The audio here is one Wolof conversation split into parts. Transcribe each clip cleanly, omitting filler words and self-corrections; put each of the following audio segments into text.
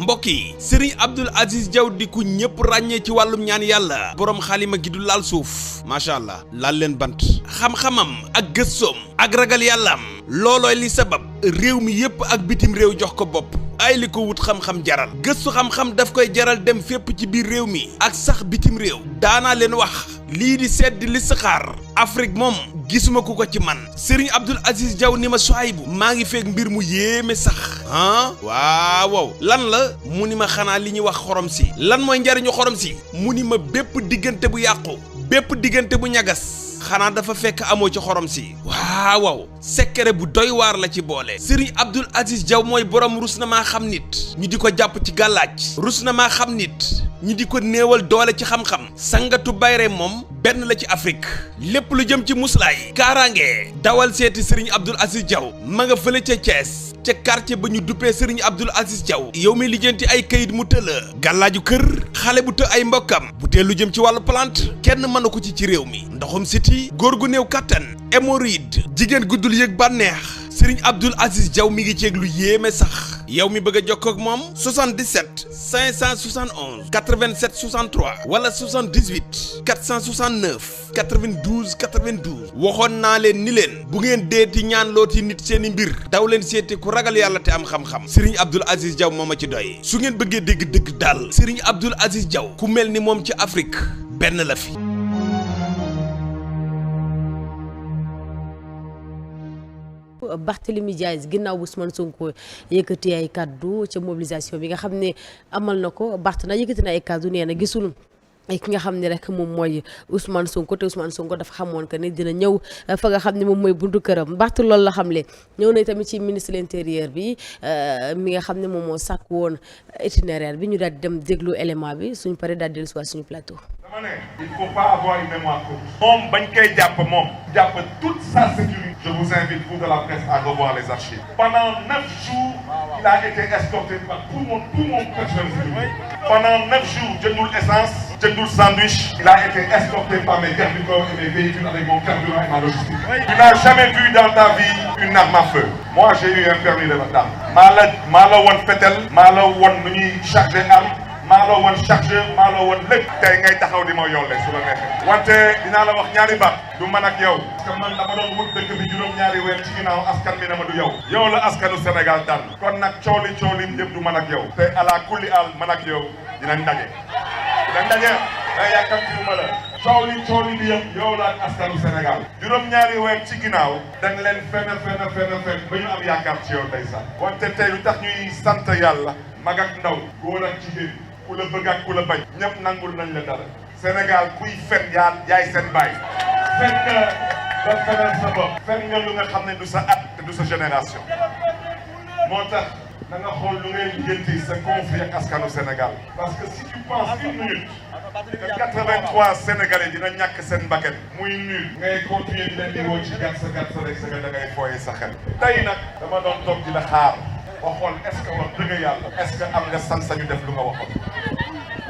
mbokk yi Serigne Abdoul Aziz Diaw di ku ñëpp ràññee ci wàllum ñaan yàlla borom xalima gi du laal suuf macha allah laal leen bant xam-xamam ak gëstoom ak ragal yàllaam loolooy li sabab réew mi yépp ak bitim réew jox ko bopp ay li ko wut xam-xam jaral gëstu xam-xam daf koy jaral dem fépp ci biir réew mi ak sax bitim réew daanaa leen wax lii di sedd li saxaar Afrique moom gisuma ku ko ci man Serigne Abdoul Aziz Diaw ni ma Souhaïbou maa ngi feeg mbir mu yéeme sax waaw lan la mu ni ma xanaa li ñuy wax xorom si lan mooy njariñu xorom si mu ni ma bépp diggante bu yàqu bépp diggante bu ñagas xanaa dafa fekk amoo ci xorom si waaw secret bu doy waar la ci boole Serigne Abdoul Aziz Diaw mooy borom rus na maa xam nit ñu di ko jàpp ci gàllaaj rus na maa xam nit ñi di ko néewal doole ci xam-xam sangatu bayre moom benn la ci Afrique lépp lu jëm ci muslaay kaaraange dawal seeti Serigne Abdoul Aziz Diaw ma nga fële ca Thiès ca quartier ba ñu duppee Serigne Abdoul Aziz Diaw yow mi lijjanti ay kayit mu tëla gàllaaju kër xale bu të ay mbokkam bu tee lu jëm ci wàllu plante kenn mënu ko ci réew mi ndoxum siti góor gu néew kattan hémorroïde jigéen guddul yëg bànneex Serigne Abdoul Aziz Diaw mi ngi ceeg lu yéeme sax yow mi bëgg a jokkoo ak moom 77 571 87 63 wala 78 469 92 92 waxoon naa leen ni leen bu ngeen deeti ñaan looti nit seeni mbir daw leen seeti ku ragal yàlla te am xam-xam Serigne Abdoul Aziz Diaw moo ma ci doy su ngeen bëggee dégg dëgg daal Serigne Abdoul Aziz Diaw ku mel ni moom ci Afrique benn la fi. Barthélémy Dias ginnaaw bu Ousmane Sonko yëkkati ay kaddu ca mobilisation bi nga xam ne amal na ko Barth na yëkkati na ay kaddu nee na gisul ki nga xam ne rek moom mooy Ousmane Sonko te Ousmane Sonko dafa xamoon que ne dina ñëw fa nga xam ne moom mooy buntu këram Barth loolu la xamle ñëw na tamit ci ministre de l'intérieur bi mi nga xam ne moom moo sàkk woon itinéraire bi ñu daal di dem déglu élément bi suñu paree daal di dellu si waat suñu plateau. dama ne il faut pas avoir une mémoire courte. moom bañ koy jàpp moom. jàpp toute sa sécurité. Je vous invite, vous de la presse, à revoir les archives. Pendant 9 jours, il a été escorté par tout mon personnel. Pendant 9 jours, jëndul essence, jëndul sandwich. Il a été escorté par mes gardes du corps et mes véhicules avec mon carburant et ma logistique. Tu n'as jamais vu dans ta vie une arme à feu. Moi, j'ai eu un permis de d'arme. maa la won fetel, maa la won nu ñuy charger arme. maa la woon chargeur maa la woon lépp tey ngay taxaw di ma yolle su la neexee wante dinaa la wax ñaari baat du man ak yow parce que man dama doon wut dëkk bi juróom-ñaari weer ci ginnaaw askan bi na ma du yow la askanu Sénégal tànn kon nag coow li lépp du man ak yow te ala kulli al man ak yow dinañ daje day yàkkamti ma la coow li bi yëpp yow la ak askanu Sénégal juróom-ñaari weer ci ginnaaw dañ leen fenn ba ñu am yaakaar ci yow tey sax wante tey lu tax ñuy sant yàlla mag ak ndaw góor ak jigéen ku la bëgg ak ku la bañ ñëpp nangul nañ la dara Sénégal kuy fen yaay seen baay fen nga fenal sa bopp fen nga lu nga xam ne du sa at te du sa génération moo tax da nga xool lu ngay jënti sa conflit ak askanu Sénégal parce que si tu penses une minute que 83 Sénégalais dina ñàkk seen bakkan muy nul ngay continuer di leen di woo ci gàtt sa rek sa da ngay fooye sa xel tey nag dama doon toog di la xaar waxoon est-ce que wax dëgg yàlla est-ce que am nga sañ-sañu def lu nga waxoon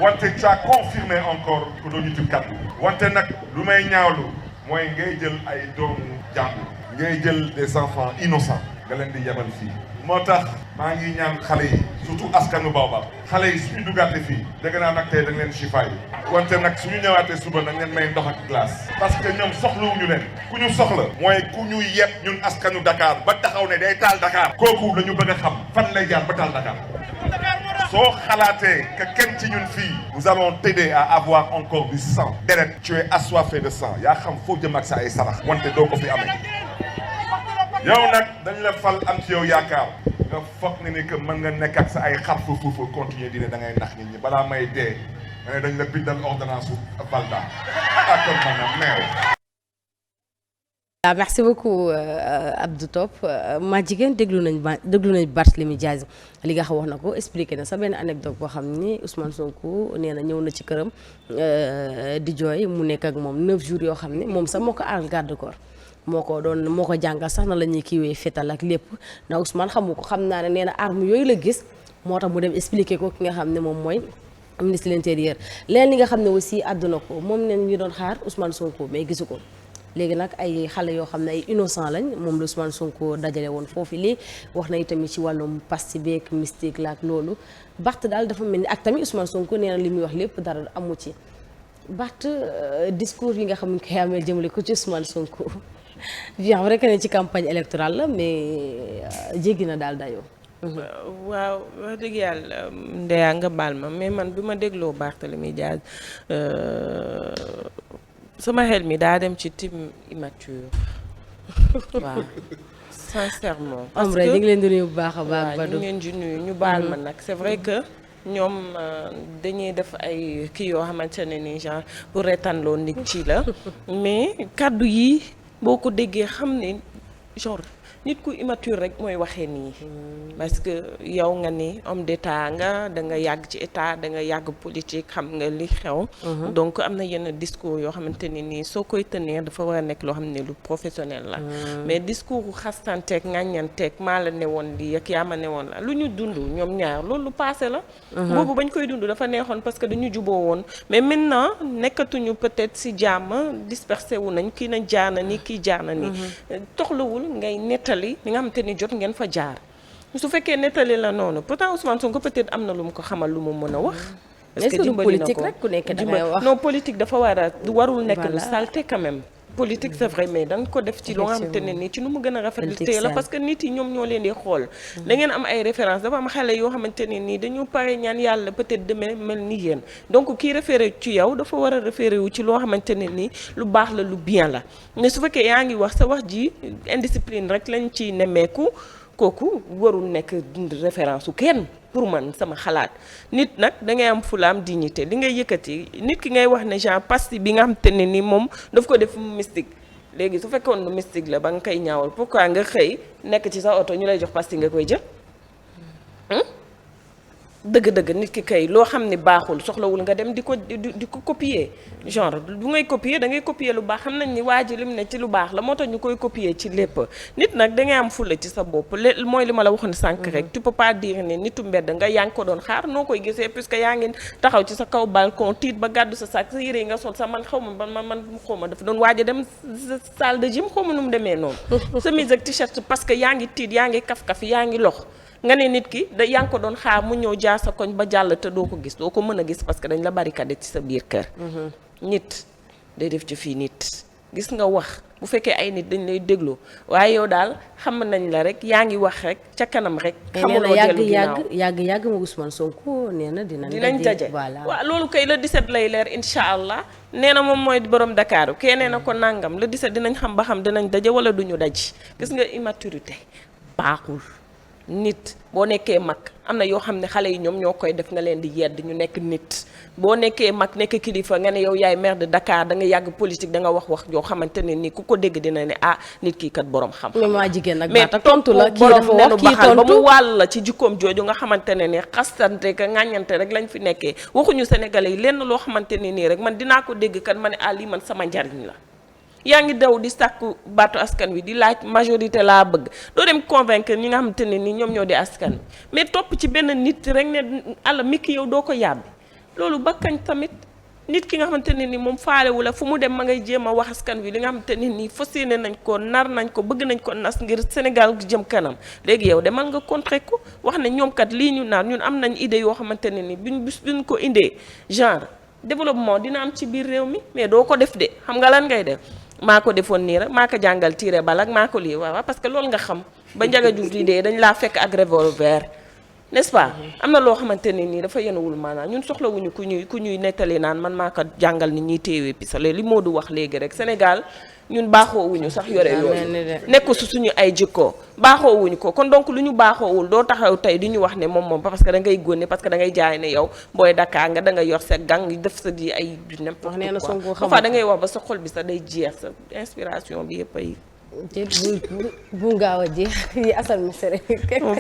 wante tu as confirmé encore que doo ñu tib kàddu wante nag lu may ñaawlu mooy ngay jël ay doomu jàmbur ngay jël des enfants innocents nga leen di yebal fii moo tax maa ngi ñaan xale yi surtout askanu Baobab xale yi suñu duggaate fii dégg naa nag tey da nga leen chifaay wante nag suñu ñëwaatee suba nag ngeen may ndox ak glace parce que ñoom soxlawuñu leen ku ñu soxla mooy ku ñu yeb ñun askanu Dakar ba taxaw ne day taal Dakar kooku la ñu bëgg a xam fan lay jaar ba taal Dakar soo xalaatee que kenn ci ñun fii nous allons t'aider à avoir encore du sang deret tu es assoiffé de sang yaa xam foo jëm ak sa ay sarax wante doo ko fi amee yow nag dañ la fal am ci yow yaakaar nga foog ne ni que mën nga nekk ak sa ay xar foofu continuer di ne da ngay nax nit ñi balaa may dee ma ne dañ la bindal ordonnance su Valda akon ma nga meew. Merci beaucoup Abdou Top ma jigéen déglu nañ Barthélémy Dias li nga xam wax na ko expliqué na sa benn anecdote boo xam ni Ousmane Sonko nee na ñëw na ci këram di jooy mu nekk ak moom 9 jours yoo xam ne moom sax moo ko aar garde corps moo ko jàngal sax na la ñuy kiiwee fetal ak lépp ndax Ousmane xamu ko xam naa ne nee na arme yooyu la gis moo tax mu dem expliqué ko ki nga xam ne moom mooy ministre de l'intérieur leen li nga xam ne aussi àdduna ko moom ne ñu doon xaar Ousmane Sonko mais gisu ko léegi nag ay xale yoo xam ne ay innocent lañ moom la Ousmane Sonko dajale woon foofu lii wax na itamit ci wàllum pasti beeg mystique la ak loolu Barth daal dafa mel ni ak tamit Ousmane Sonko nee na li muy wax lépp dara amu ci Barth discours yi nga xam ne koy amee jëmale ko ci Ousmane Sonko bien vrai que ne ci campagne électorale la mais jéggi na daal dayoo. waaw wax dëgg yàlla Ndeya nga baal ma mais man bi ma dégloo Barthélémy Dias sama xel mi daa dem ci team immature waaw sincèrement. parce que ñu ngi leen di nuyu bu baax a baax. ñu ngeen di nuyu ñu baal ma nag c'est vrai que ñoom dañuy def ay kii yoo xamante ne ni genre pour retanloo nit ci la mais kàddu yi boo ko déggee xam ne genre. nit ku immature rek mooy waxee nii parce que yow nga ni homme d'état nga da nga yàgg ci état da nga yàgg politique xam nga li xew donc am na yenn discours yoo xamante ne nii soo koy tenir dafa war a nekk loo xam ne lu professionnel la mais discours u xastanteeg ŋàññanteeg maa la ne woon lii ak yaa ma ne woon la lu ñu dund ñoom ñaar loolu lu passé la boobu bañ koy dund dafa neexoon parce que dañu juboo woon mais maintenant nekkatuñu peut-être si jàmm dispersé wu nañ kii na jaar na ni kii jaar na ni toxlawul ngay nettali li nga xamante ni jot ngeen fa jaar su fekkee nettali la noonu pourtant Ousmane Sonko peut-être am na lu mu ko xamal lu mu mën a wax. parce que dimbali na ko rek ku nekk da ngay wax non politique dafa warul nekk lu salté quand même. politique c'est vrai mais dañ ko def ci loo xamante ne nii ci nu mu gën a rafetlu la parce que nit yi ñoom ñoo leen di xool da ngeen am ay référence dafa am xale yoo xamante ne nii dañu pare ñaan yàlla peut-être demee mel ni yéen donc kii référé ci yow dafa war a référé wu ci loo xamante ne nii lu baax la lu bien la mais su fekkee yaa ngi wax sa wax ji indiscipline rek lañ ci nemmeeku kooku warul nekk référence su kenn pour man sama xalaat nit nag da ngay am fulaam dignité li ngay yëkkati nit ki ngay wax ne genre pasti bi nga xam te ne ni moom daf ko def mystique léegi su fekkoon lu mystique la ba nga koy ñaawal pourquoi nga xëy nekk ci sa oto ñu lay jox pasti nga koy jël dëgg-dëgg nit ki kay loo xam ne baaxul soxlawul nga dem di ko copier genre bu ngay copier da ngay copier lu baax xam nañ ni waa ji lim ne ci lu baax la moo tax ñu koy copier ci lépp nit nag da ngay am fulla ci sa bopp mooy li ma la waxoon sànq rek tu peux pas dire ne nitu mbedd nga yaa ngi ko doon xaar noo koy gisee puisque yaa ngi taxaw ci sa kaw balcon tiit ba gàddu sa sac sa yére yi nga sol sa man xaw ma man xaw ma dafa doon waaj a dem salle de gym xaw ma nu mu demee noonu chemise ak t-shirt parce que yaa ngi tiit yaa ngi kaf-kaf yaa ngi lox nga ne nit ki da yaa ngi ko doon xaar mu ñëw jaar sa koñ ba jàll te doo ko gis doo ko mën a gis parce que dañ la barricade ci sa biir kër. nit day def ci fii nit gis nga wax bu fekkee ay nit dañ lay déglu waaye yow daal xam nañ la rek yaa ngi wax rek ca kanam rek. xamuloo dellu ginnaaw yàgg mu Ousmane Sonko nee na dinañ daje waaw loolu kay le 17 lay leer incha allah nee na moom mooy borom Dakar kee nee na ko nangam le 17 dinañ xam ba xam dinañ daje wala duñu daj gis nga immaturité baaxul. nit boo nekkee mag am na yoo xam ne xale yi ñoom ñoo koy def nga leen di yedd ñu nekk nit boo nekkee mag nekk kilifa nga ne yow yaay maire de Dakar da nga yàgg politique da nga wax yoo xamante ne ni ku ko dégg dina ne ah nit kii kat borom xam-xam mais tontu la kii dafa wax kii tontu ba mu wàll la ci jikkoom jooju nga xamante ne ni xastante ka ŋàññante rek lañ fi nekkee waxuñu sénégalais yi lenn loo xamante ne nii rek man dinaa ko dégg kat ma ne ah lii man sama njariñ la yaa ngi daw di sàkku baatu askan wi di laaj majorité laa bëgg doo dem convaincre ñi nga xamante ne ni ñoom ñoo di askan wi mais topp ci benn nit rek ne àlla mikki yow doo ko yàbbi loolu ba kañ tamit nit ki nga xamante ne ni moom faalewu la fu mu dem ma ngay jéem a wax askan wi li nga xamante ne ni fas yéene nañ ko nar nañ ko bëgg nañ ko nas ngir Sénégal jëm kanam léegi yow demal nga contrer ko wax ne ñoom kat lii ñu nar ñun am nañ idée yoo xamante ne ni buñ ko indee genre développement dina am ci biir réew mi mais doo ko def de xam nga lan ngay def maa ko defoon nii rek maa ko jàngal tiré balak maa ko lii waaw parce que loolu nga xam ba Ndiaga Diouf di dee dañ laa fekk ak revolver n'est-ce pas am na loo xamante ne nii dafa yenuwul maanaam ñun soxlawuñu ku ñuy nettali naan man maa ko jàngal ni ñuy téewee pistolet li Modou wax léegi rek Sénégal ñun baaxoowuñu sax yore yooyu nekk su suñu ay jikko baaxoowuñu ko kon donc lu ñu baaxoowul doo taxaw tey di ñu wax ne moom parce que da ngay gónne parce que da ngay jaay ne yow booy Dakar nga da nga yor sa gang def sa di ay n'importe quoi fa da ngay wax ba sa xol bi sax day jeex sa inspiration bi yëpp ay bu gaaw a jeex yi asal misere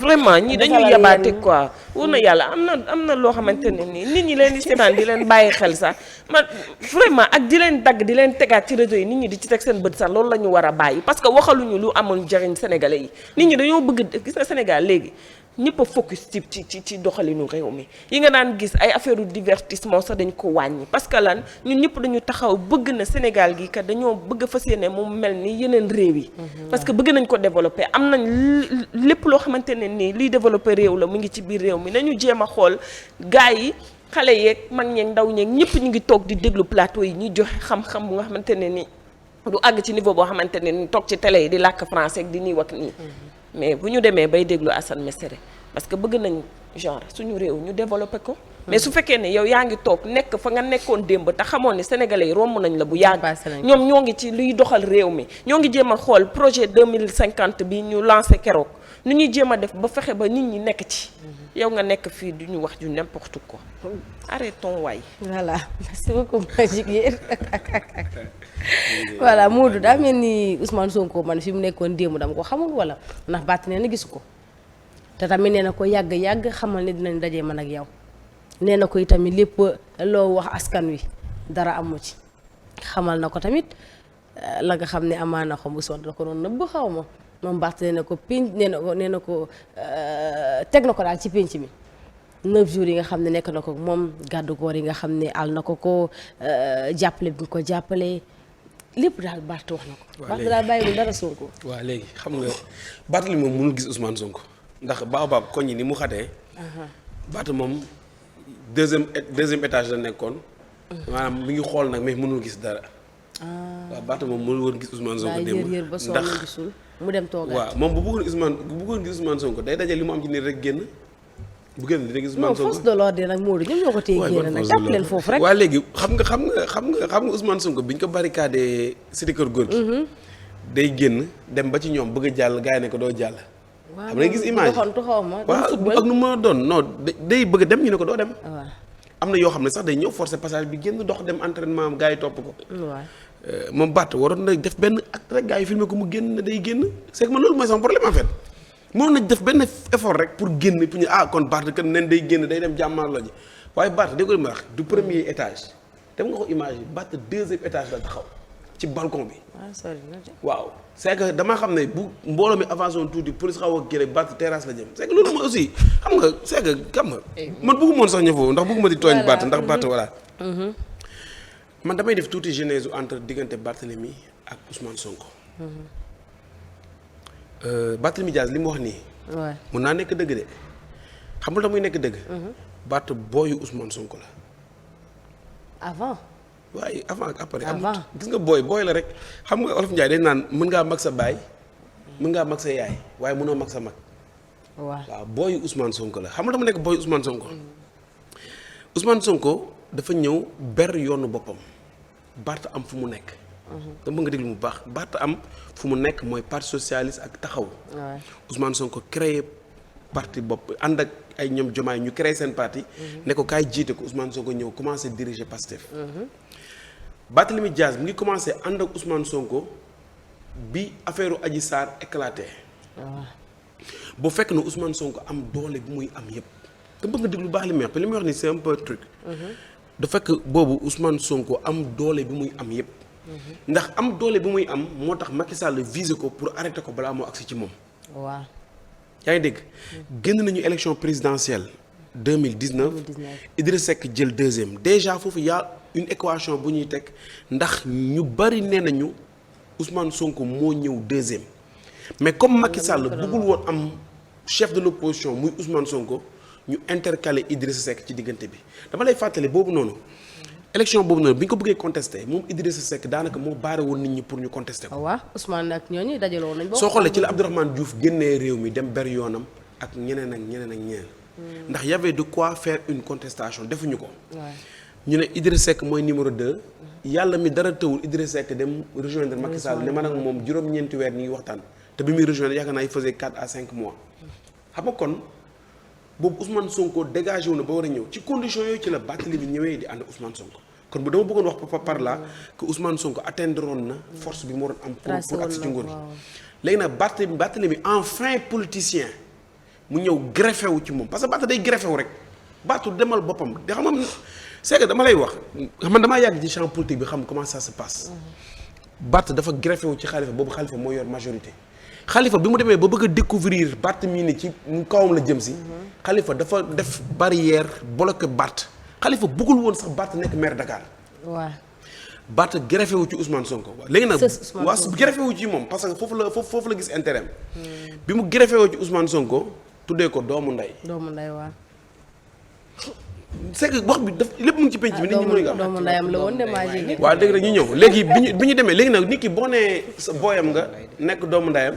vraiment ñi dañuy yabaate quoi wóor na yàlla am na loo xamante ne nii nit ñi leen di seetaan di leen bàyyi xel sax man vraiment ak di leen dagg di leen tegaat ci réseau yi nit ñi di ci teg seen bët sax loolu la ñu war a bàyyi parce que waxaluñu lu amul njëriñ sénégalais yi nit ñi dañoo bëgg gis nga Sénégal léegi ñëpp a focus ci doxalinu réew mi yi nga daan gis ay affaire u divertissement sax dañ ko wàññi parce que lan ñun ñëpp dañu taxaw bëgg na Sénégal gi kat dañoo bëgg a fas yéene mu mel ni yeneen réew yi parce que bëgg nañ ko développer am nañ lépp loo xamante ne nii liy développer réew la mu ngi ci biir réew mi nañu jéem a xool gars yi xale yeeg mag ñeeg ndaw ñeeg ñëpp ñu ngi toog di déglu plateau yi ñuy joxe xam-xam bu nga xamante ne ni du àgg ci niveau boo xamante ne ni toog ci télé yi di làkk français ak di nii wax nii mais bu ñu demee bay déglu Assane Mesere parce que bëgg nañ genre suñu réew ñu développé ko. mais su fekkee ne yow yaa ngi toog nekk fa nga nekkoon démb te xamoon ni sénégalais yi romb nañ la bu yàgg. ñoom ñoo ngi ci luy doxal réew mi. ñoo ngi jéem a xool projet 2050 bi ñu lancé keroog nu ñuy jéem a def ba fexe ba nit ñi nekk ci. yow nga nekk fii du ñu wax ju n'importe quoi. arrêtons waay. voilà merci beaucoup ma jigéen voilà Modou daa mel ni Ousmane Sonko man fi mu nekkoon démb dama ko xamul wala ndax bàtt nee na gisu ko te tamit nee na ko yàgg xamal ne dinañ dajee man ak yow nee na ko itamit lépp loo wax askan wi dara amu ci xamal na ko tamit la nga xam ne amaana xam Ousmane da ko doon nëbb xaw ma moom bàtt nee na ko pénc nee na ko teg na ko daal ci pénc mi 9 jours yi nga xam ne nekk na ko moom gàddu góor yi nga xam ne àll na ko jàppale bi nga ko jàppale lépp daal Barth wax na ko. Barth daal bàyyiwul dara Sonko. waaw léegi xam nga Barth li moom mënul gis Ousmane Sonko ndax baobab koñ yi ni mu xatee. Barth moom deuxième étage la nekkoon. maanaam mi ngi xool nag mais mënul gis dara. waaw Barth moom mënul woon gis Ousmane Sonko démb yër ba sonn gisul mu dem toogaat. waaw moom bu bëggoon gis Ousmane Sonko day daje li mu am ci nit rek génn. bu génn dina gis Ousmane Sonko non force de l'ordre nag Modou ñoom ñoo ko téye génn nag jàpp leen foofu rek. waaw léegi xam nga Ousmane Sonko bi ñu ko barricadé cité kër góor gi. day génn dem ba ci ñoom bëgg a jàll gars yi ne ko doo jàll. xam nga gis image waaw ak nu ma doon non day bëgg a dem ñu ne ko doo dem. am na yoo xam ne sax day ñëw forcer passage bi génn dox dem entraînement am gars yi topp ko. moom Barth waroon na def benn acte rek gars yi filmé ko mu génn day génn c'est que man loolu mooy sama problème en fait. mënoon nañ def benn effort rek pour génn pour ñu kon Barth kat nen day génn day dem jàmmaarloo ji waaye Barth dégg nga li ma wax du premier étage dem nga ko image yi Barth deuxième étage la taxaw ci balcon bi. waaw c'est que damaa xam ne bu mbooloo mi avancé woon tuuti police xaw a géré Barth terrasse la jëm c'est que loolu mooy aussi xam nga c'est que xam nga man bëgguma woon sax ñëw foofu ndax bëgguma di tooñ Barth ndax Barth voilà. man damay def tuuti genèse entre diggante Barthélemy ak Ousmane Sonko. Barthélemy Dias li mu wax nii. waaw mun naa nekk dëgg de xam nga muy nekk dëgg. Barth booyu Ousmane Sonko la. avant. waaye avant ak après. avant gis nga booy la rek xam nga Olof Ndiaye dañ naan mën ngaa mag sa baay mën ngaa mag sa yaay waaye mënoo mag sa mag. waaw booyu Ousmane Sonko la xam nga dama nekk booyu Ousmane Sonko. Ousmane Sonko dafa ñëw ber yoonu boppam Barth am fu mu nekk. dama nga déglu mu baax Barth am fu mu nekk mooy parti socialiste ak taxaw. Ousmane Sonko créé parti bopp ànd ak ay ñoom Diomaye ñu créé seen parti. ne ko kaay jiite ko Ousmane Sonko ñëw commencé diriger Pastef. Barthélemy Dias mi ngi commencé ànd ak Ousmane Sonko bi affaire Adji Sarr éclaté. boo fekk na Ousmane Sonko am doole bu muy am yëpp. dama bëgg nga déglu baax li muy wax li muy wax ni c'est un peu truc. da fekk boobu Ousmane Sonko am doole bi muy am yëpp. ndax am doole bi muy am moo tax Macky Sall visé ko pour arrêter ko balaa moo agsi ci moom. waaw. yaa ngi dégg. génn nañu élection présidentielle 2019. Idriss Seck jël deuxième déjà foofu y a une équation bu ñuy teg ndax ñu bari nee nañu Ousmane Sonko moo ñëw deuxième mais comme Macky Sall bëggul woon am chef de l'opposition muy Ousmane Sonko ñu intercaler Idriss Seck ci diggante bi dama lay fàttali boobu noonu. élection boobu noonu bi ñu ko bëggee contesté moom Idrissa Seck daanaka moo baare woon nit ñi pour ñu contesté ko. waaw Ousmane ak ñooñu dajaloo nañ. soo xoolee ci la Abdourahmane Diouf génnee réew mi dem ber yoonam ak ñeneen ak ñeneen ak ñeneen. ndax y avait de quoi faire une contestation defuñu ko. ñu ne Idrissa Seck mooy numéro 2. yàlla mi dara tëwul Idrissa Seck dem rejoindre Macky Sall ne man ak moom juróom-ñeenti weer ñu ngi waxtaan te bi muy rejoindre yaakaar naa il faisait 4 à 5 mois. xam nga kon boobu Ousmane Sonko dégagé wu na ba war a ñëw ci condition yooyu ci la Barthélemy ñëwee di ànd Ousmane Sonko. kon bu dama bëggoon wax par là que Ousmane Sonko atteindre woon na force bi mu waroon am pour agsi ci nguur gi léegi nag Barthélemy enfin politicien mu ñëw greffé wu ci moom parce que Barth day greffé wu rek Barth demal boppam da xam nga c'est que dama lay wax xam damaa yàgg ci champ politique bi xam comment ça se passe Barth dafa greffé wu ci Khalifa boobu Khalifa moo yor majorité Khalifa bi mu demee ba bëgg a découvrir Barthélémy ni ci kawam la jëm si. Khalifa dafa def barrière bloqué Barth. Khalifa bëggul woon sax Barth nekk maire Dakar. waaw. Barth greffé wu ci Ousmane Sonko. léegi nag Ousmane waa Sonko. greffé wu ci moom parce que foofu la gis intérêt bi mu greffé woo ci Ousmane Sonko tuddee ko doomu ndey. doomu ndey waaw. c'est que wax bi daf lépp mu ngi ci penc bi nit ñi mën nga am. doomu ndeyam la woon de maa jege. waaw dëgg rek ñu ñëw léegi bi ñu demee léegi nag nit ki boo nee sa booyam nga nekk doomu ndeyam.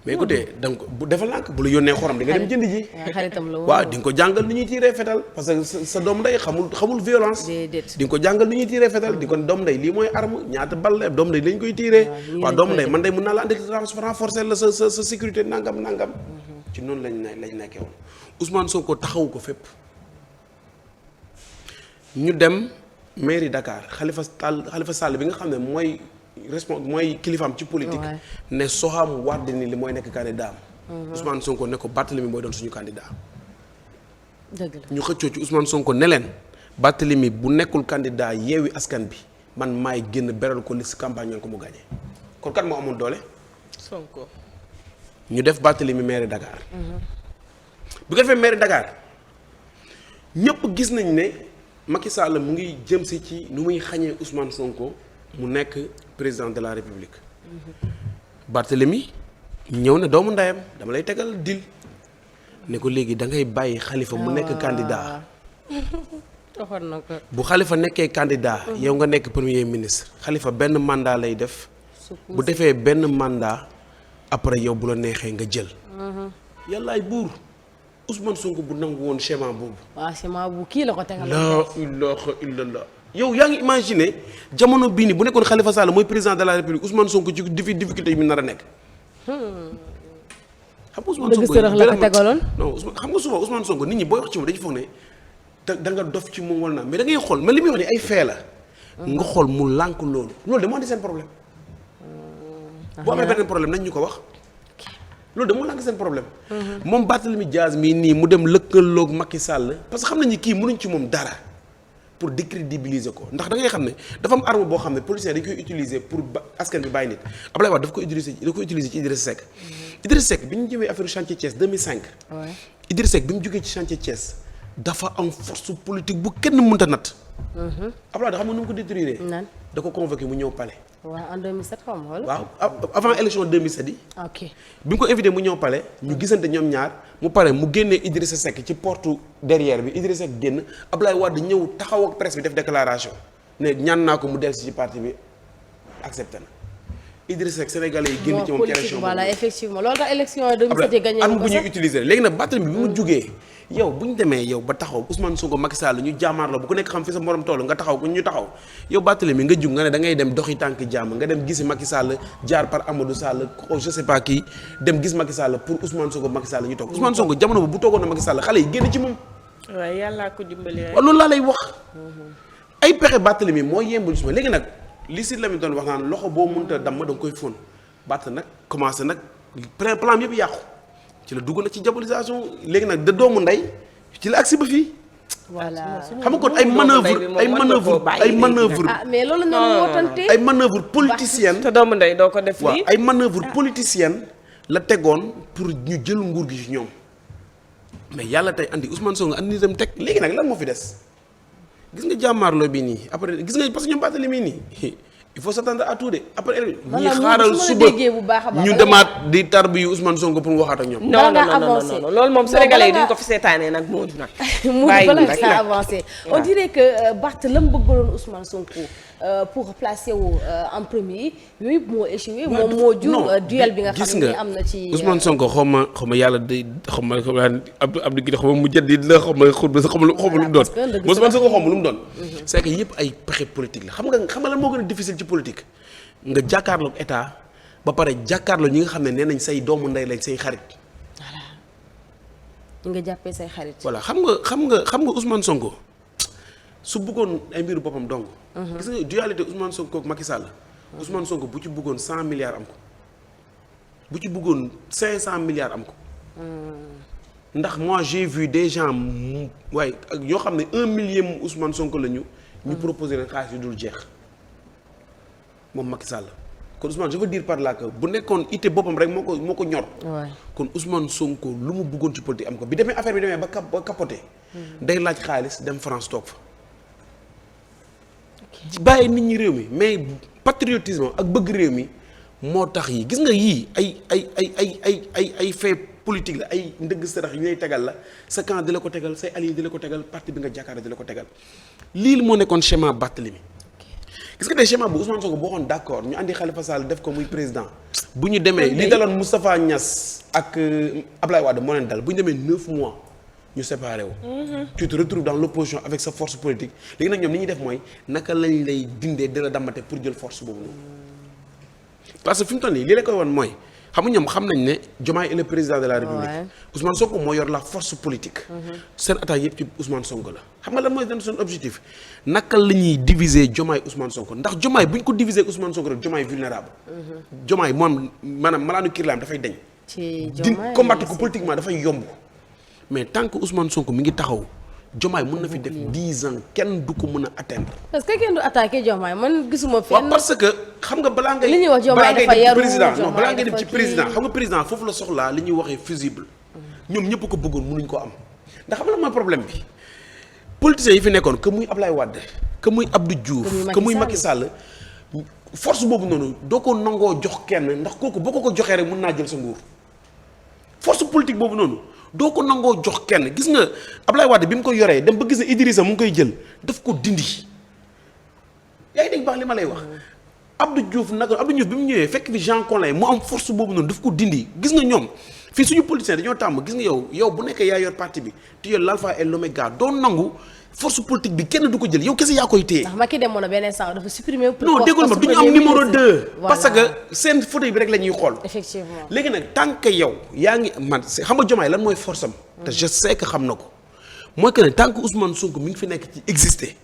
mais écoutez donc bu defal lànk bu la yónnee xorom di nga dem jënd ji. waaw xaritam la woon. waaw di nga ko jàngal ni ñuy tiiree fetal parce que sa doomu ndey xamul violence. déedéet. di nga ko jàngal ni ñuy tiiree fetal di ko doomu ndey lii mooy arme ñaata bal la doomu ndey lañ koy tiiree. waaw doomu ndey man day mën naa la andi renforcer la sa sécurité nangam. ci noonu lañ nekkee woon Ousmane Sonko taxawu ko fépp. ñu dem mairie Dakar Khalifa Sall bi nga xam ne mooy kilifaam ci politique. ne Soham Wardini li mooy nekk candidat am. Ousmane Sonko ne ko Barthélémy mooy doon suñu candidat. dëgg la ñu xëccoo ci Ousmane Sonko ne leen Barthélémy bu nekkul candidat Yewwi Askan bi man maay génn beral ko liste campagne ko mu gagné kon kat moo amoon doole. Sonko. ñu def Barthélémy maire Dakar. bu ko defee maire Dakar ñëpp gis nañ ne Macky Sall mu ngi jëm si ci nu muy xañee Ousmane Sonko mu nekk président de la République. Barthélémy ñëw na doomu ndeyam dama lay tegal dil ne ko léegi da ngay bàyyi Khalifa mu nekk candidat. taxoon na ko. bu Khalifa nekkee candidat. yow nga nekk premier ministre. Khalifa benn mandat lay def. bu defee benn mandat après yow bu la neexee nga jël. yàllaay buur Ousmane Sonko bu nangu woon schéma boobu. waaw schéma bu kii la ko tegal. laa ilaaha illallah yow yaa ngi imaginer jamono bii nii bu nekkoon Khalifa Sall mooy président de la République Ousmane Sonko ci difficulté yi mu nar a nekk. xam nga Ousmane Sonko dëgg sërëx la ko tegaloon. non xam nga souvent Ousmane Sonko nit ñi booy wax ci moom dañu foog ne da nga dof ci moom wala naa mais da ngay xool mais li muy wax ni ay fee la. nga xool mu lànk loolu de moo di seen problème. boo amee beneen problème nañ ñu ko wax. loolu de moo lànk seen problème. moom Barthélémy Dias mii nii mu dem lëkkaloog Macky Sall parce que xam nañu kii mënuñ ci moom dara pour décrédibiliser ko ndax da ngay xam ne dafa am arme boo xam ne policiers dañ koy utiliser pour askan bi bàyyi nit Abdoulaye Wade daf ko utiliser ci Idrissa Seck. Idrissa Seck bi ñu jëwee affaire chantier Thiès 2005. waaw Idrissa Seck bi mu jógee ci chantier Thiès dafa am force politique bu kenn mënta natt. Abdoulaye xam nga nu mu ko détruire. nan da ko convoqué mu ñëw palais. waaw en 2007 xaw ma wala. waaw avant élection 2007 yi. ok bi mu ko invité mu ñëw palais ñu gisante ñoom ñaar mu pare mu génnee Idrissa Seck ci porte derrière bi Idrissa Seck génn Abdoulaye Wade ñëw taxaw ak presse bi def déclaration ne ñaan naa ko mu dellusi ci parti bi accepté na Idrissa Seck sénégalais yi génn ci moom ci élection voilà effectivement loolu tax élection 2007 yi gagné am ko bu ñuy sax. utiliser léegi nag Barthélémy bi mu jugee yow bu ñu demee yow ba taxaw Ousmane Sonko Macky Sall ñu jaamaarloo bu ko nekk xam fi sa morom toll nga taxaw ko ñu taxaw yow Barthélémy nga jug nga ne da ngay dem doxi tànk jàmm nga dem gisi Macky Sall jaar par Amadou Sall je sais pas qui dem gis Macky Sall pour Ousmane Sonko Macky Sall ñu toog Ousmane Sonko jamono bu toogoon na Macky Sall xale yi génn ci moom. waaw yàllaa ko dimbali rek. waaw loolu laa lay wax. ay pexe Barthélémy moo yembul si ma léegi nag li si Lamine doon wax naan loxo boo mënta damm da nga koy fóon Barth nag commencé nag plan yëpp yàqu ci la dugg na ci diabolisation léegi nag da doomu ndey ci la agsi ba fii. voilà xam nga kon ay manœuvre ah mais loolu noonu moo tante. ay manœuvre politicienne te doomu ndey doo ko def lii. waaw ay manœuvre politicienne la tegoon pour ñu jël nguur gi ci ñoom mais yàlla tey andi Ousmane Sonko andi nitam teg léegi nag lan moo fi des gis nga jàmmaarloo bi nii après gis nga parce que ñoom Barthélémy nii il faut s'attendre à tout de après ñi xaaral suba ñu demaat di tarbi Ousmane Sonko pour mu waxaat ak ñoom. non loolu moom sénégalais yi duñ ko fi seetaanee nag moo di nag. bàyyi bala nga avancé on dirait que Barth la mu bëggaloon Ousmane Sonko pour placer wu en premier yooyu moo échoué moom moo jur duel bi nga xam ne am na ci Ousmane Sonko xaw ma yàlla day xaw ma Abdou Guèye xaw ma mu jët di la xaw ma xut ba xaw ma lu mu doon Ousmane Sonko xaw ma lu mu doon c'est que yëpp ay pexe politique la xam nga lan moo gën a difficile ci politique nga jàkkaarloog état ba pare jàkkaarloo ñi nga xam ne nee nañ say doomu ndey lañ say xarit voilà ñi nga jàppee say xarit voilà xam nga Ousmane Sonko su bëggoon ay mbiru boppam dong gis nga dualité Ousmane Sonko ak Macky Sall Ousmane Sonko bu ci bëggoon 100 milliards am ko bu ci bëggoon 500 milliards am ko ndax moi j'ai vu des gens waaye yoo xam ne 1 million Ousmane Sonko la ñu proposé leen xaalis yu dul jeex moom Macky Sall kon Ousmane je veux dire par là que bu nekkoon ité boppam rek moo ko ñor. kon Ousmane Sonko lu mu bëggoon ci politique am ko bi demee affaire bi demee ba capoté. day laaj xaalis dem France toog fa. bàyyi nit ñi réew mi mais patriotisme ak bëgg réew mi moo tax yi gis nga yii ay fait politique la ay ndëgg sarax yi lay tegal la sa camp di la ko tegal say alliés di la ko tegal parti bi nga jàkkaarloo di la ko tegal lii moo nekkoon schéma Barthélemy. gis nga tey schéma bu Ousmane Sonko boo xoon d'accord ñu andi Khalifa Sall def ko muy président bu ñu demee li daloon Moustapha Niass ak Ablaye Wade moo leen dal bu ñu demee 9 mois ñu séparé wu. Tu te retrouves dans l'opposition avec sa force politique léegi nag ñoom li ñuy def mooy naka lañ lay dindee di la dammate pour jël force boobu noonu parce que fi mu toll nii lii la koy woon mooy xam nga ñoom xam nañ ne Diomaye est le président de la République. Ousmane Sonko moo yor la force politique. seen attaque yëpp ci Ousmane Sonko la xam nga lan mooy seen objectif naka la ñuy diviser Diomaye Ousmane Sonko ndax Diomaye bu ñu ko diviser Ousmane Sonko rek Diomaye vulnérable. Diomaye moom maanaam malaanu kirlaam dafay dañ. ci Diomaye combattre ko politiquement dafay yomb mais tant que Ousmane Sonko mi ngi taxaw. Diomaye mën na fi def 10 ans kenn du ko mën a atteindre. parce que kenn du attaqué Diomaye man gisuma fenn. waaw parce que xam nga balaa ngay. li ñuy wax Diomaye dafa yaru président non balaa ngay dem ci président xam nga président foofu la soxlaa li ñuy waxee fusible. ñoom ñëpp ko bëggoon mënuñ ko am ndax xam nga mooy problème bi politiciens yi fi nekkoon que muy Ablaye Wade que muy Abdou Diouf que muy Macky Sall force boobu noonu doo ko nangoo jox kenn ndax kooku boo ko joxee rek mën naa jël sa nguur force politique boobu noonu. doo ko nangoo jox kenn gis nga Ablaye Wade bi mu ko yoree dem ba gis ne Idrissa mu ngi koy jël daf ko dindi yaa ngi dégg baax li ma lay wax Abdou Diouf bi mu ñëwee fekk fi Jean Collin mu am force boobu noonu daf ko dindi gis nga ñoom fii suñu politiciens dañoo tàmm gis nga yow bu nekkee yaa yor parti bi tu yor l'alpha et l'oméga doo nangu force politique bi kenn du ko jël yow kese yaa koy téye. ndax Macky demoon na benn instant dafa supprimer. non déggoo ma du ñu am numéro 2. parce que seen fauteuil bi rek la ñuy xool. effectivement léegi nag tant que yow yaa ngi man xam nga Diomaye lan mooy force am. te je sais que xam na ko. mooy que ne tant que Ousmane Sonko mi ngi fi nekk ci exister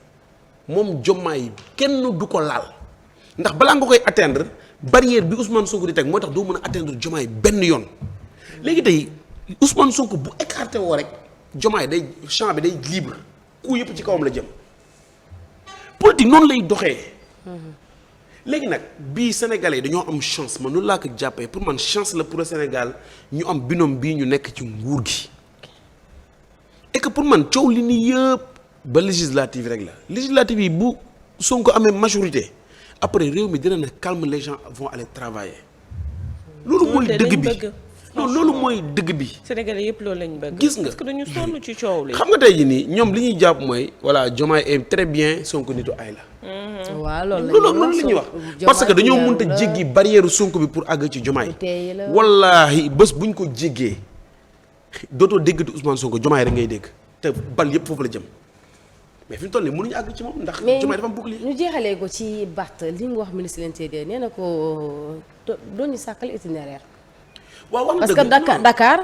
moom Diomaye kenn du ko laal ndax balaa nga koy atteindre barrière bi Ousmane Sonko di teg moo tax doo mën a atteindre Diomaye benn yoon. léegi tey Ousmane Sonko bu écarté woo rek Diomaye day champ bi day libre. ku yëpp ci kawam la jëm politique noonu lay doxee léegi nag bii sénégalais dañoo am chance man noonu laa ko jàppee pour man chance la pour le Sénégal ñu am binôme bii ñu nekk ci nguur gi et que pour man coow li ni yëpp ba législative rek la législative yi bu Sonko amee majorité après réew mi dina ne calme les gens vont aller travailler loolu mooy dëgg bi non loolu mooy dëgg bi. Sénégalais yëpp loolu lañ bëgg. gis nga parce que dañu sonn ci coow li. xam nga tey jii nii ñoom li ñuy jàpp mooy voilà Diomaye est très bien Sonko nitu ay la. waaw loolu la ñuy wax parce que dañoo mënta jéggi barrière Sonko bi pour àgg ci Diomaye. wallaahi bés buñ ko jéggee dootoo déggati Ousmane Sonko Diomaye rek ngay dégg te bal yëpp foofu la jëm mais fi mu toll nii mënuñu àgg ci moom ndax. Diomaye dafa am bouclier. ñu jeexalee ko ci Barth li mu wax ministre de l'Intérieur nee na ko doo ñu sàkkal itinéraire. waaw parce que Dakar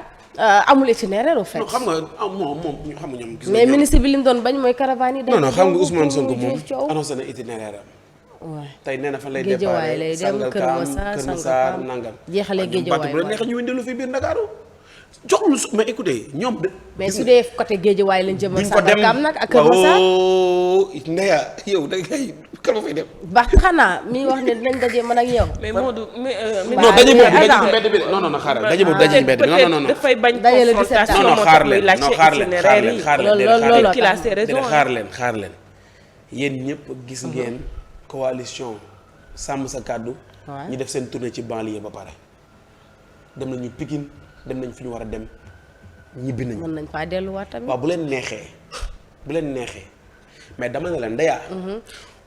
amul itinéraire au fait. non xam nga moom ñu xam nga ñoom. gis mais ministre bi li mu doon bañ mooy caravane yi. non xam nga Ousmane Sonko moom annoncé na itinéraire am. waaw tey nee na fan lay Géejawaay lay dem Kër Massar nangam. jeexalee Géejawaay bu la neexee ñu wëndeelu fi biir Ndakaaru joxul mais écoutez ñoom. mais su dee côté Géejawaay lañ jëm ak Sangalkam nag ak Kër Massar. Ndeya yow da ngay kan ma fay dem. baax xanaa mi wax ne dinañ daje man ak yow. mais Modou non daje boobu daje ci mbedd bi non non xaaral daje boobu daje ci mbedd bi non non non. dafay bañ confrontation non xaar leen xaar leen yéen ñëpp gis ngeen coalition sàmm sa kàddu ñi def seen tournée ci banlieue ba pare dem nañu Pikine dem nañ fi ñu war a dem ñibbi nañu. mën nañ faa delluwaat tamit. waaw bu leen neexee mais dama ne la ndeyaa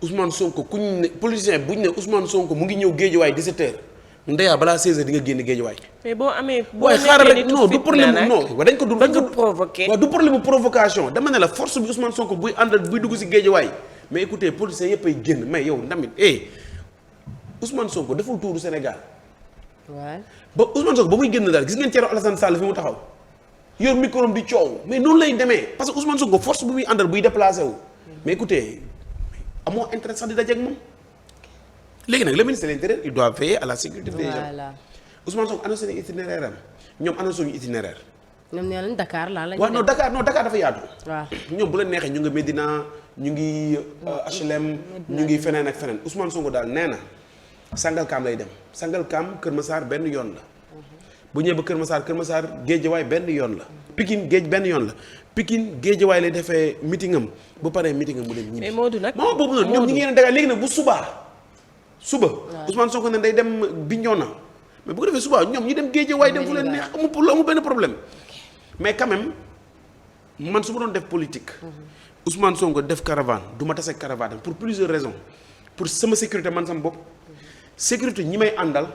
Ousmane Sonko kuñ ne politicien buñ ne Ousmane Sonko mu ngi ñëw Géejawaay 17h ndeyaa balaa 16h di nga génn Géejawaay. mais boo amee. waaye xaaral rek non du problème non dañ ko du. bëgg provoquer waaw du problème provocation dama ne la force bi Ousmane Sonko buy àndal buy dugg si Géejawaay mais écoutez politiciens yëpp ay génn mais yow ndamit Ousmane Sonko deful tuuru Sénégal. waaw ba Ousmane Sonko ba muy génn daal gis ngeen Thierno Alassane Sall fi mu taxaw yor micro di coow mais noonu lay demee parce que Ousmane Sonko force bu muy àndal buy déplacé wu mais écoutez amoo intérêt sax di dajeeg moom léegi nag le ministre de l'Intérieur il doit veiller à la sécurité des gens. voilà Ousmane Sonko annoncé na itinéraire am ñoom annoncé ñu itinéraire. ñoom nee nañ Dakar laa lañ. waaw non Dakar dafa yaatu. waaw ñoom bu leen neexee ñu ngi Médina ñu ngi HLM. ñu ngi feneen ak feneen Ousmane Sonko daal nee na Sangalkam lay dem Sangalkam Kër Massar benn yoon la bu ñëwee ba Kër Massar Géejawaay benn yoon la Pikine benn yoon la Pikine Géejawaay lay defee meeting am bu paree meeting am mu dem ñibbi. mais Modou nag moment boobu noonu ñoom ñi ngi yéen a Dakar léegi nag bu suba Ousmane Sonko ne day dem Bignona mais bu ko defee suba ñoom ñi dem Géejawaay dem fu leen neex amul benn problème mais quand même man su ma doon def politique Ousmane Sonko def caravane du ma tase caravane pour plusieurs raisons pour sama sécurité man sama bopp sécurité ñi may àndal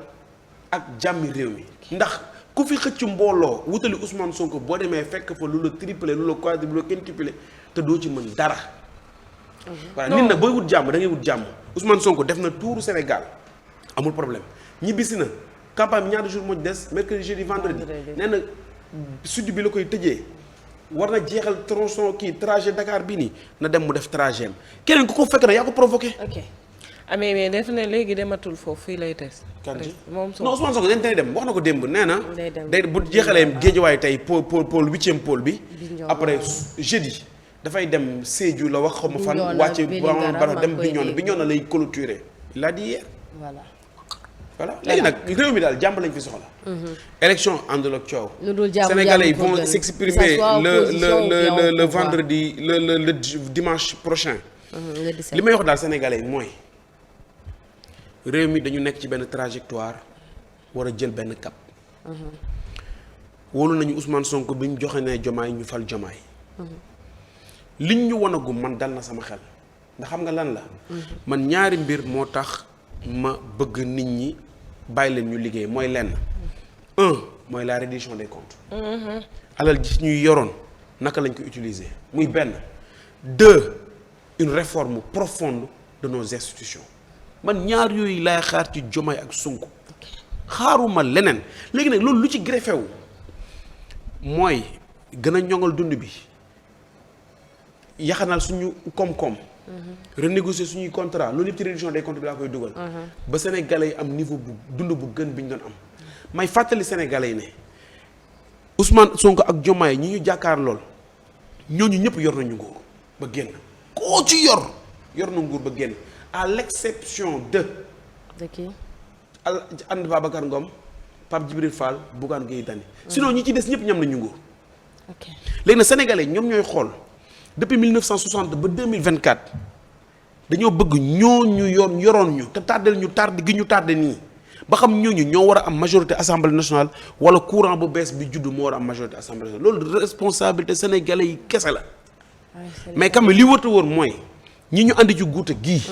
ak jàmmi réew mi ndax ku fi xëcc mbooloo wutali Ousmane Sonko boo demee fekk fa lu la triplé lu la quadruplé lu la quintuplé te doo ci mën dara. voilà nit nag booy wut jàmm da ngay wut jàmm Ousmane Sonko def na tuuru Sénégal amul problème ñibbisi na campagne bi ñaari jours moo ci des mercredi jeudi vendredi nee na sud bi la koy tëjee war na jeexal tronçon trajet Dakar bii nii na dem mu def trajet am keneen ku ko fekk na yaa ko provoqué. mais def na léegi dematul foofu fii lay des. moom non Ousmane Sonko dañ dem wax na ko démb nee na. day bu jeexalee Géejawaay tey pôle 8e pôle bi. après jeudi dafay dem Sédhiou la wax xaw ma fan. wàcce ba dem Bignona lay clôturer. il a dit hier. voilà léegi nag réew mi daal jàmm lañ fi soxla. élection àndul ak coow. Sénégalais yi vont s'exprimer le vendredi le dimanche prochain. li may wax daal Sénégalais yi mooy. réew mi dañu nekk ci benn trajectoire war a jël benn cap. wóolu nañu Ousmane Sonko bi ñu joxe ne Jomaay ñu fal Jomaay. liñ ñu wanagum man dal na sama xel ndax xam nga lan la. man ñaari mbir moo tax ma bëgg nit ñi bàyyi leen ñu liggéey mooy lenn. mooy la reddition des comptes. alal ji ñuy yoroon naka lañ ko utiliser muy benn. 2 une réforme profonde de nos institutions. man ñaar yooyu laay xaar ci Diomaye ak Sonko xaaruma leneen léegi nag loolu lu ci greffé wu mooy gën a ñoŋal dund bi yaxanal suñu koom-koom. renégocier suñuy contrat loolu yëpp ci réduction des comptes bi laa koy dugal. ba Sénégalais yi am niveau bu dund bu gën bi ñu doon am. may fàttali Sénégalais yi ne Ousmane Sonko ak Diomaye ñi ñu jàkkaar lool ñooñu ñëpp yor nañu nguur ba génn koo ci yor na nguur ba génn. à l'exception de qui Anta Babacar Ngom Pape Djibril Fall Bougane Gueye Dany sinon ñi ci des ñëpp ñam nañu nguur. léegi nag sénégalais ñoom ñooy xool depuis 1960 ba 2024 dañoo bëgg ñooñu yoroon ñu te tardel ñu tardé gi ñu tardé nii ba xam ñooñu ñoo war a am majorité assemblée nationale wala courant bu bees bi juddu moo war a am majorité assemblée nationale loolu responsabilité sénégalais yi kese la. mais quand même li wërta wër mooy. ñi ñu andi ci guute gii.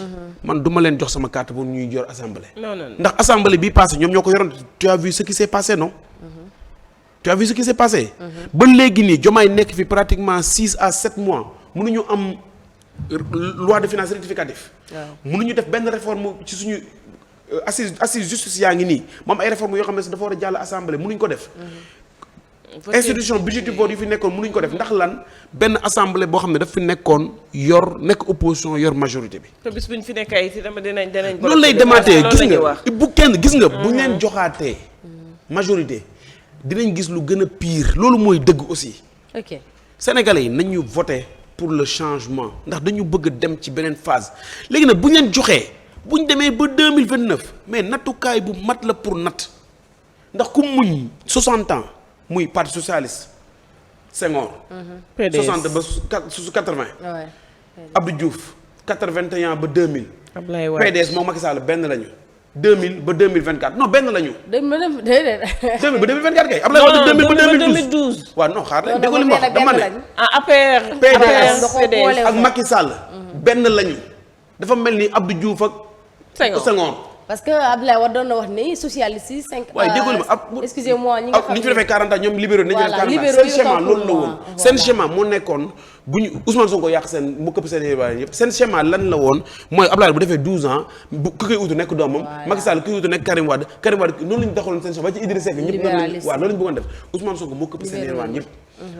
man duma leen jox sama carte pour ñuy yor assemblée. non ndax assemblée bii passé ñoom ñoo ko yoroon tu as vu ce qui s'est passé non. tu as vu ce qui s'est passé. ba léegi nii Diomaye nekk fi pratiquement 6 à 7 mois mënuñu am loi de finances rectificative. mënuñu def benn réforme ci suñu assise justice yaa ngi nii moom ay réformes yoo xam ne dafa war a jàll assemblée mënuñ ko def. institution budgétivore yu fi nekkoon mënuñ ko def ndax lan benn assemblée boo xam ne daf fi nekkoon nekk opposition yor majorité bi. te bis bu ñu fi nekk ay si dama dinañ. loolu lay demaatee gis nga bu ñu leen joxaatee majorité dinañ gis lu gën a pire loolu mooy dëgg aussi. ok Sénégalais yi nañ ñu voter pour le changement ndax dañu bëgg a dem ci beneen phase léegi nag bu ñu leen joxee bu ñu demee ba 2029 mais nattukaay bu mat la pour natt ndax ku muñ 60 ans. muy parti socialiste Senghor. PDS 60 ba 80. Abdou Diouf 81 ba 2000. Ablaye Wade PDS moom Macky Sall benn lañu. 2000 ba 2024 non benn lañu. 2000 déedéet. 2000 ba 2024 kay. Ablaye Wade 2000 ba 2012. waaw non xaar leen déggoo li mu wax dama ne. APR PDS ak Macky Sall. benn lañu. dafa mel ni Abdou Diouf ak. Senghor. parce que Abdoulaye Wade doon na wax ni socialiste yi 5. waaye déggoo li ma excusez-moi ñi nga xam ni ñu fi defee 40 ans ñoom libéraux nañu def 40 ans seen schéma loolu la woon. seen schéma moo nekkoon bu ñu Ousmane Sonko yàq seen mu këpp seen yëpp seen schéma lan la woon mooy Abdoulaye bu defee 12 ans bu ku koy utu nekk doomam. Macky Sall ku koy utu nekk Karim Wade noonu la ñu taxawaloon seen schéma ba ci Idrissa Seck ñëpp noonu la waaw loolu la ñu bëggoon def Ousmane Sonko moo këpp seen yëpp ñëpp.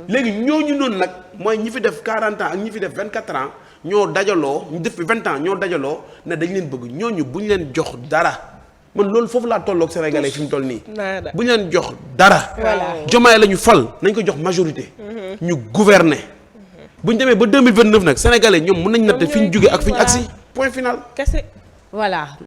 léegi ñooñu noonu nag mooy ñi fi def 40 ans ak ñi fi def 24 ans ñoo dajaloo ñu def fi 20 ans ñoo dajaloo ne dañ leen bëgg ñooñu bu ñu leen jox dara man loolu foofu laa tolloog Sénégalais fi mu toll nii. bu ñu leen jox dara. Diomaye la ñu fal nañ ko jox majorité. ñu gouverner. bu ñu demee ba 2029 nag Sénégalais ñoom mën nañ natt fi ñu jógee ak fi ñu agsi point final. voilà